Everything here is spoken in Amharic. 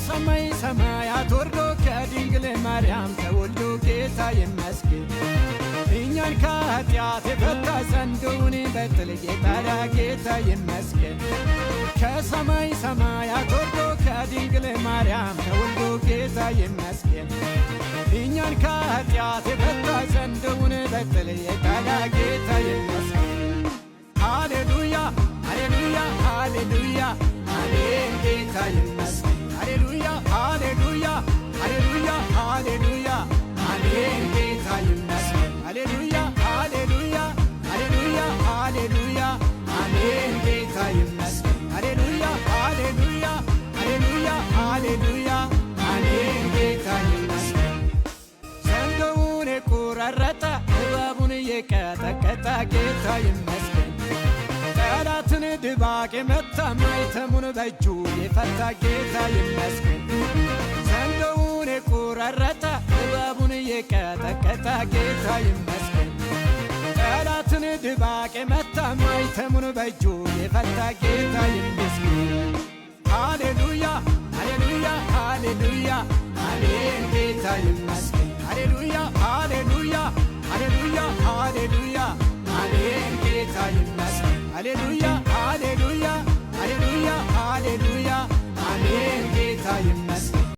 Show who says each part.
Speaker 1: ከሰማይ ሰማያት ወርዶ ከድንግል ማርያም ተወልዶ ጌታ ይመስገን። እኛን ከኃጢአት የፈታ ዘንዶውን በጥል የጣለ ጌታ ይመስገን። ከሰማይ ሰማያት ወርዶ ከድንግል ማርያም ተወልዶ ጌታ ይመስገን። እኛን ከኃጢአት የፈታ ዘንዶውን በጥል የጣለ ጌታ ይመስገን። ሃሌሉያ ሃሌሉያ ሃሌሉያ አሜን ጌታ ይመስገን። ሃሌሉያ ሃሌሉያ ሃሌሉያ ሃሌሉያ አሜን ጌታ ይመስገን። ሃሌሉያ ሃሌሉያ ሃሌሉያ ሃሌሉያ አሜን ጌታ ይመስገን። ሃሌሉያ ሃሌሉያ ሃሌሉያ ሃሌሉያ አሜን ጌታ ይመስገን። ዘንዶውን የቆራረጠ እባቡን የቀጠቀጠ ጌታ ይመስገን። ጠላትን ድባቅ የመታ ማኅተሙን በእጁ የፈታ ጌታ ይመስገን። ዘንዶውን የቆራረጠ እባቡን የቀጠቀጠ ጌታ ይመስገን። ጠላትን ድባቅ የመታ ማኅተሙን በእጁ የፈታ ጌታ ይመስገን። ሃሌሉያ ሃሌሉያ ሃሌሉያ አሜን ጌታ ይመስገን። ሃሌሉያ ሃሌሉያ ሃሌሉያ ሃሌሉያ አሜን ጌታ ይመስገን። ሃሌሉያ